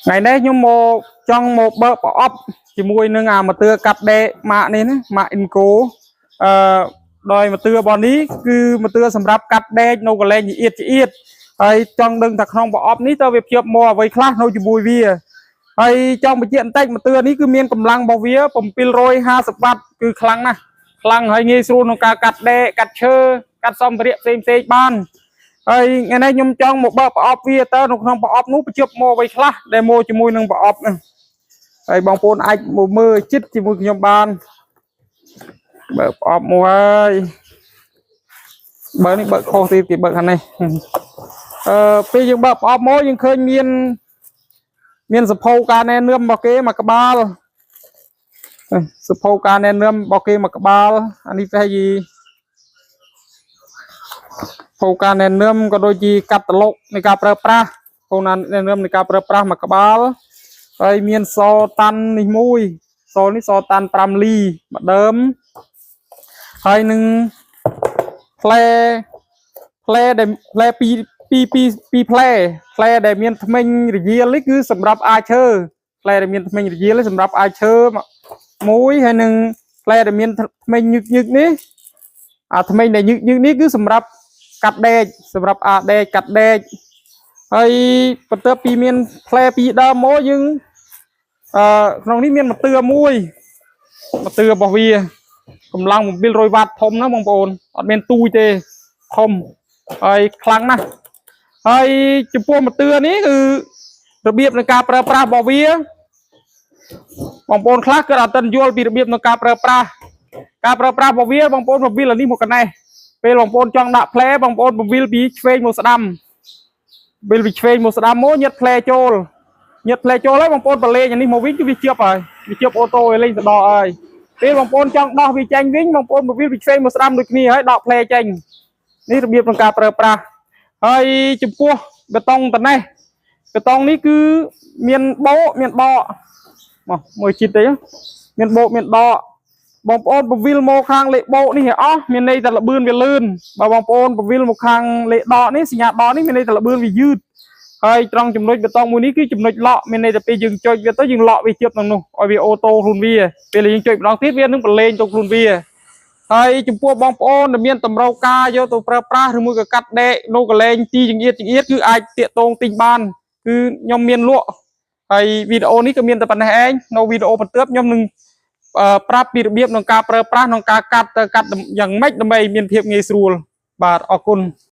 ថ្ងៃនេះខ្ញុំមកចង់មកបើកប្រអប់ជាមួយនឹងអាម៉ូទ័រកាត់ដេកម៉ាកនេះណាម៉ាក Inco អឺដោយម៉ូទ័ររបស់នេះគឺម៉ូទ័រសម្រាប់កាត់ដេកនៅកន្លែងចៀតចៀតហើយចង់ដឹងថាក្នុងប្រអប់នេះតើវាភ្ជាប់មកអ្វីខ្លះនៅជាមួយវាហើយចង់បញ្ជាក់បន្តិចម៉ូទ័រនេះគឺមានកម្លាំងរបស់វា750វ៉ាត់គឺខ្លាំងណាស់ខ្លាំងហើយងាយស្រួលក្នុងការកាត់ដេកកាត់ឈើកាត់សម្ភារៈផ្សេងៗបាន ហើយថ្ងៃនេះខ្ញុំចង់មកបើកប្រអប់វាតើនៅក្នុងប្រអប់នោះបញ្ជប់មកអ្វីខ្លះដែលមកជាមួយនឹងប្រអប់ហ្នឹងហើយបងប្អូនអាចមកមើលចិត្តជាមួយខ្ញុំបានបើកប្រអប់មកហើយបើនេះបើកខុសទៀតគេបើកខាងនេះអឺពេលយើងបើកប្រអប់មកយើងឃើញមានមានសភៅការណែនាំរបស់គេមួយក្បាលសភៅការណែនាំរបស់គេមួយក្បាលអានេះប្រហែលជា ភោការណែនាំក៏ដូចជាកាតាឡុកនៃការប្រើប្រាស់ភោការណែនាំនៃការប្រើប្រាស់មួយក្បាលហើយមានសតាន់នេះមួយសនេះសតាន់5លីមួយដើមហើយនឹងផ្លែផ្លែដែលផ្លែពីរពីរពីរពីរផ្លែផ្លែដែលមានថ្មិញរយាលនេះគឺសម្រាប់អាឈើផ្លែដែលមានថ្មិញរយាលនេះសម្រាប់អាឈើមួយហើយនឹងផ្លែដែលមានថ្មិញញឹកញឹកនេះអាថ្មិញដែលញឹកញឹកនេះគឺសម្រាប់ កាត់ដេកសម្រាប់អាដេកកាត់ដេកហើយបន្ទាប់ពីមានផ្លែពីរដើមមកយើងអឺក្នុងនេះមានម៉ូទ័រមួយម៉ូទ័ររបស់វាកម្លាំង700វ៉ាត់ធំណាស់បងប្អូនអត់មានទូចទេធំហើយខ្លាំងណាស់ហើយចំពោះម៉ូទ័រនេះគឺរបៀបនៃការប្រើប្រាស់របស់វាបងប្អូនខ្លះគឺអត់ទាន់យល់ពីរបៀបនៃការប្រើប្រាស់ការប្រើប្រាស់របស់វាបងប្អូនមកវិលអានេះមកកណេះ ពេលបងប្អូនចង់ដាក់ផ្លែបងប្អូនពវិលពីឆ្វេងមកស្ដាំវិលពីឆ្វេងមកស្ដាំមកញាត់ផ្លែចូលញាត់ផ្លែចូលហើយបងប្អូនបលេងអានេះមកវិញគឺវាជាប់ហើយវាជាប់អូតូឲ្យលេងសដកហើយពេលបងប្អូនចង់ដោះវាចេញវិញបងប្អូនពវិលពីឆ្វេងមកស្ដាំដូចគ្នាហើយដកផ្លែចេញនេះរបៀបក្នុងការប្រើប្រាស់ហើយចំពោះបេតុងតនេះបេតុងនេះគឺមានបោកមានដកមកមួយជីតទេមានបោកមានដក បងប្អូនពវិលមកខាងលេខបោកនេះឲ្យអស់មានន័យថាលបឿនវាលឿនបើបងប្អូនពវិលមកខាងលេខដកនេះសញ្ញាដកនេះមានន័យថាលបឿនវាយឺតហើយត្រង់ចំណុចបេតុងមួយនេះគឺចំណុចលក់មានន័យថាពេលយើងចុចវាទៅយើងលក់វាជាប់ក្នុងនោះឲ្យវាអូតូខ្លួនវាពេលយើងចុចម្ដងទៀតវានឹងប្រឡែងទៅខ្លួនវាហើយចំពោះបងប្អូនដែលមានតម្រូវការយកទៅប្រើប្រាស់ឬមួយក៏កាត់ដេកនៅកន្លែងទីចង្អៀតចង្អៀតគឺអាចតាកតងទិញបានគឺខ្ញុំមានលក់ហើយវីដេអូនេះក៏មានតែប៉ុណ្ណេះឯងនៅវីដេអូបន្ទាប់ខ្ញុំនឹង ប្រាប់ពីរបៀបក្នុងការប្រើប្រាស់ក្នុងការកាត់ទៅកាត់យ៉ាងម៉េចដើម្បីមានភាពងាយស្រួលបាទអរគុណ។